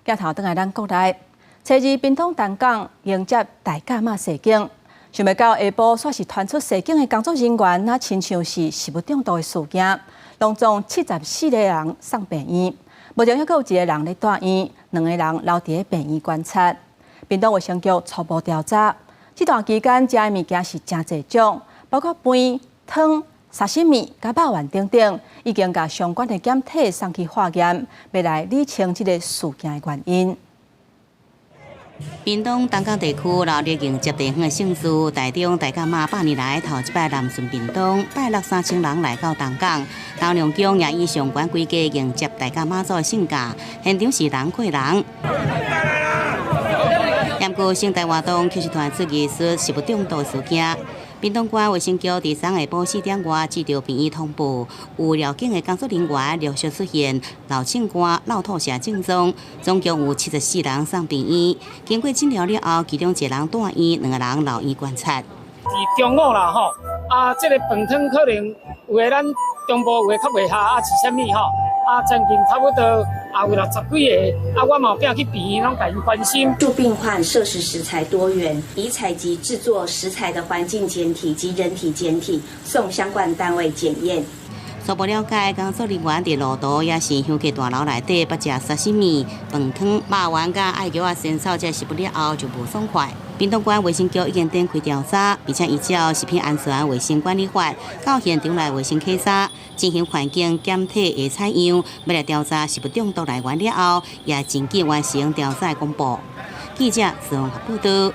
鏡頭轉來咱國內，初二屏東東港迎接大甲媽誓景，想袂到下晡煞是傳出誓景的工作人員，若親像是食物中毒的事件，攏總74個人送病院，目前猶閣有一個人咧住院，兩個人留佇咧病院觀察。屏東衛生局初步調查，這段期間食的物件是誠濟種，包括飯、湯、沙西米、佮肉圓等等，已經共相關的檢體送去化驗，欲來理清這个事件的原因。屏東東港地區熱烈迎接地方的盛事，台中大甲媽百年來頭一擺南巡屏東，拜六3000人來到東港，斗六宮也以上懸規格迎接大甲媽祖的聖駕，現場是人過人。不過盛大活動卻是傳出疑似食物中毒事件。屏東縣衛生局佇昨下晡4點外接著病院通報，有寮境的工作人員陸續出現流凊汗、落吐瀉症狀，總共有74人送病院。經過診療了後，其中一個人住院，兩個人留院觀察。佇中午啦吼，啊，這个飯湯可能有的咱中部有的較袂合，啊是啥物吼？啊，將近差不多也有60幾个，啊，我嘛有囝去病院，攏共𪜶關心。數病患攝食食材多元，已採集製作食材的環境檢體及人體檢體，送相關單位檢驗。初步了解，工作人員佇路途抑是香客大樓內底，捌食沙西米、飯湯、肉圓佮愛玉仔仙草這食物了後就無爽快。屏東縣衛生局已經展開調查，並且依照食品安全衛生管理法，到現場來衛生檢查，進行環境檢體的採樣，欲來調查食物中毒來源了後，也緊急完成調查公布。記者綜合報道。